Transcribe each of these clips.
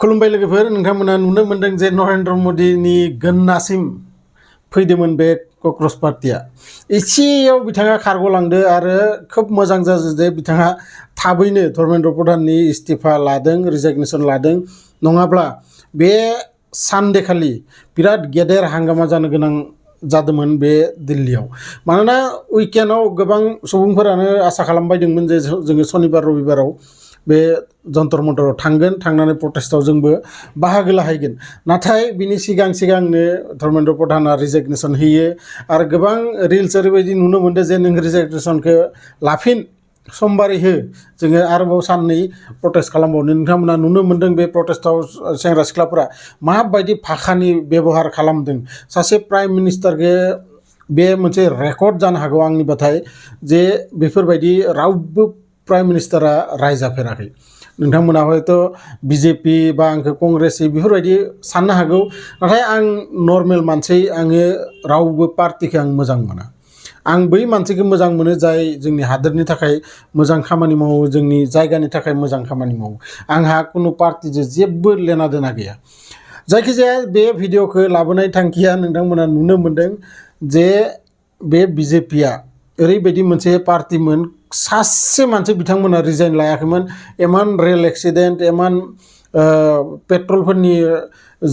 खुलुमबाय लोगोफोर नोंथांमोना नुनो मोनदों जे नरेंद्र मोदीनि गन्नासिम फैदोंमोन बे कक्रोच पार्टिया एसेयाव बिथाङा खारग'लांदो आरो खोब मोजां जादों जे बिथाङा थाबैनो धर्मेन्द्र प्रधाननि इस्तीफा लादों रिजाग्नेशन लादों नङाब्ला बे सानदे खालि बिराद गेदेर हांगामा जानो गोनां जादोंमोन बे दिल्लीयाव मानोना उइकेन्डआव गोबां सुबुंफोरानो आसा खालामबायदोंमोन जे जोङो शनिबार रबिबाराव बे जन्तर मन्तराव थांगोन थांनानै प्रटेस्टआव जोंबो बाहागो लाहैगोन नाथाय बिनि सिगांनो धर्मेन्द्र प्रधाना रिजाग्नेशन होयो आरो गोबां रिल्स ओरैबायदि नुनो मोनदों जे नों रिजाग्नेशनखौ लाफिन समबारै हो जोङो आरोबाव साननै प्रटेस्ट खालामबावनो नोंथांमोना नुनो मोनदों बे प्रटेस्टआव सेंग्रा सिख्लाफोरा माबायदि भाषानि बेबहार खालामदों सासे प्राइम मिनिस्टारखौ बे मोनसे रेकर्ड जानो हागौ आंनिबाथाय जे बेफोरबायदि रावबो प्राइम मिनिस्टारा रायजाफेराखै नोंथांमोना हयथ' बिजेपि बा आंखौ कंग्रेस बेफोरबायदि साननो हागौ नाथाय आं नर्मेल मानसि आङो रावबो पार्टिखौ आं मोजां मोना आं बै मानसिखौ मोजां मोनो जाय जोंनि हादोरनि थाखाय मोजां खामानि मावो जोंनि जायगानि थाखाय मोजां खामानि मावो आंहा कुनु पार्टिजों जेबो लेना देना गैया जायखिजाया बे भिडिअखौ लाबोनाय थांखिया नोंथांमोना नुनो मोनदों जे बे बिजेपिया ओरैबायदि मोनसे पार्टिमोन सासे मानसि बिथांमोना रिजाइन लायाखैमोन एमान रेल एक्सिडेन्ट एमान पेट्रलफोरनि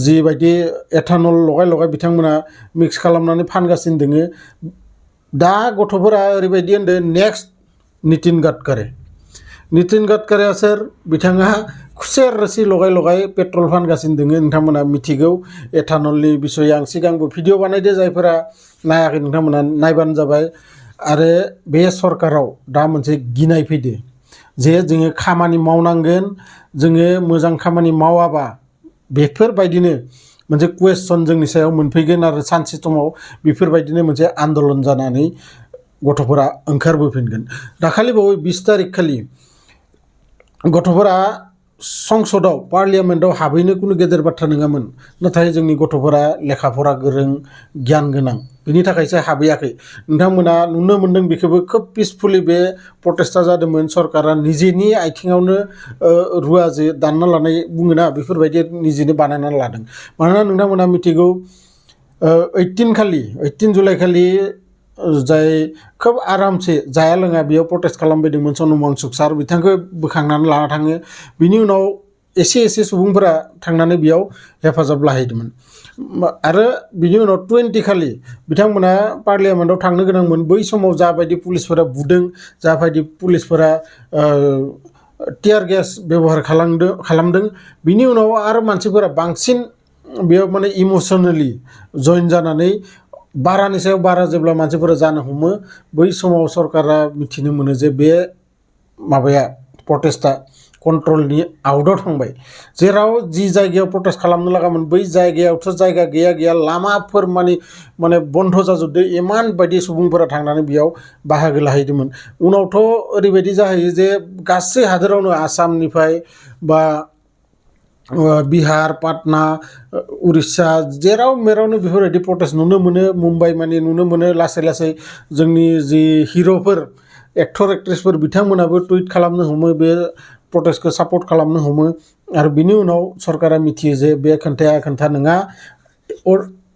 जिबायदि एथानल लगाय बिथांमोना मिक्स खालामनानै फानगासिनो दोङो दा गथ'फोरा ओरैबायदि होनदों नेक्स्ट नितिन गडकारिया सोर बिथाङा खुसेर रोसि लगाय पेट्रल फानगासिनो दोङो नोंथांमोना मिथिगौ एथानलनि बिसय आं सिगांबो भिडिअ बानायदो जायफोरा नायाखै नोंथांमोना नायबानो जाबाय आरो बे सरकाराव दा मोनसे गिनाय फैदो जे जोङो खामानि मावनांगोन जोङो मोजां खामानि मावाबा बेफोरबायदिनो मोनसे कुवेश्चन जोंनि सायाव मोनफैगोन आरो सानसे समाव बेफोरबायदिनो मोनसे आन्दलन जानानै गथ'फोरा ओंखारबोफिनगोन दाखालि बावै 20 तारिख खालि गथ'फोरा संसदआव पार्लियामेन्टआव हाबैनो कुनु गेदेर बाथ्रा नङामोन नाथाय जोंनि गथ'फोरा लेखा फरा गोरों गियान गोनां बेनि थाखायसो हाबैयाखै नोंथांमोना नुनो मोनदों बेखौबो खोब पिसफुलि बे प्रटेस्टआ जादोंमोन सरकारा निजेनि आथिङावनो रुवाजो दानना लानाय बुङोना बेफोरबायदि निजेनो बानायनानै लादों मानोना नोंथांमोना मिथिगौ 18 जुलाइ खालि जाय खोब आरामसे जाया लोङा बेयाव प्रटेस्ट खालामबायदोंमोन सनम वांचुक सार बिथांखौ बोखांनानै लाना थाङो बिनि उनाव एसे सुबुंफोरा थांनानै बेयाव हेफाजाब लाहैदोंमोन आरो बिनि उनाव 20 खालि बिथांमोना पार्लियामेन्टआव थांनो गोनांमोन बै समाव जाबायदि पुलिसफोरा बुदों जाबायदि पुलिसफोरा टियार गेस व्यवहार खालामदों बिनि उनाव आरो मानसिफोरा बांसिन बेयाव माने इमोसनेलि जइन जानानै बारानि सायाव बारा जेब्ला मानसिफोरा जानो हमो बै समाव सरकारा मिथिनो मोनो जे बे माबाया प्रटेस्टआ कन्ट्रलनि आउटआव थांबाय जेराव जि जायगायाव प्रटेस्ट खालामनो लागामोन बै जायगायावथ' जायगा गैया लामाफोर माने बन्द जाजोबदो इमान बायदि सुबुंफोरा थांनानै बेयाव बाहागो लाहैदोंमोन उनावथ' ओरैबायदि जाहैयो जे गासै हादोरावनो आसामनिफ्राय बा बिहार पाटना उरिष्या जेराव मेरावनो बेफोरबायदि प्रटेस्ट नुनो मोनो मुम्बाइ माने नुनो मोनो लासै जोंनि जि हिर'फोर एक्टर एक्ट्रेसफोर बिथांमोनाबो टुइट खालामनो हमो बे प्रटेस्टखौ सापर्ट खालामनो हमो आरो बिनि उनाव सरकारा मिथियो जे बे खोन्था नङा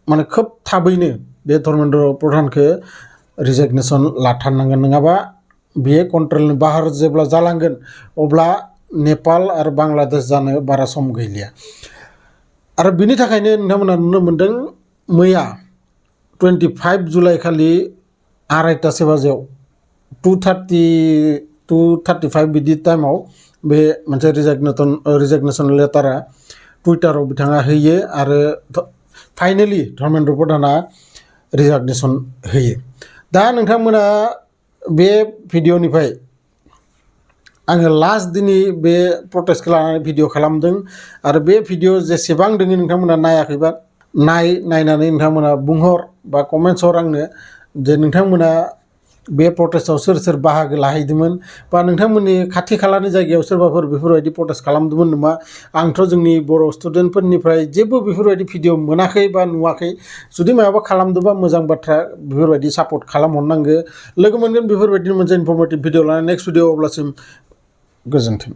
माने खोब थाबैनो बे धर्मेन्द्र प्रधानखौ रिजाग्नेशन लाथारनांगोन नङाबा बेयो कन्ट्रलनि बाहार जेब्ला जालांगोन अब्ला नेपाल आरो बांलादेश जानो बारा सम गैलिया आरो बिनि थाखायनो नोंथांमोना नुनो मोनदों मैया 25 जुलाइ खालि 2:30 बाजियाव 2:35 बिदि टाइमाव बे मोनसे रिजाग्नेशन लेटारा टुइटाराव बिथाङा होयो आरो फाइनेलि धर्मेन्द्र प्रधाना रिजाग्नेशन होयो दा नोंथांमोना बे भिडिअनिफ्राय आङो लास्ट दिनै बे प्रटेस्टखौ लानानै भिडिअ खालामदों आरो बे भिडिअ जेसेबां दोङो नोंथांमोना नायाखैबा नायनानै नोंथांमोना बुंहर बा कमेन्ट्स हर आंनो जे नोंथांमोना बे प्रटेस्टआव सोर बाहागो लाहैदोंमोन बा नोंथांमोननि खाथि खालानि जायगायाव सोरबाफोर बेफोरबायदि प्रटेस्ट खालामदोंमोन नामा आंथ' जोंनि बर' स्टुडेन्टफोरनिफ्राय जेबो बेफोरबायदि भिडिअ मोनाखै बा नुवाखै जुदि माबा खालामदोंबा मोजां बाथ्रा बेफोरबायदि सापर्ट खालामहरनांगो लोगो मोनगोन बेफोरबायदिनो मोनसे इनफर्मेटिभ भिडिअ लानानै नेक्स्ट भिडिअ अब्लासिम गोजोन्थों।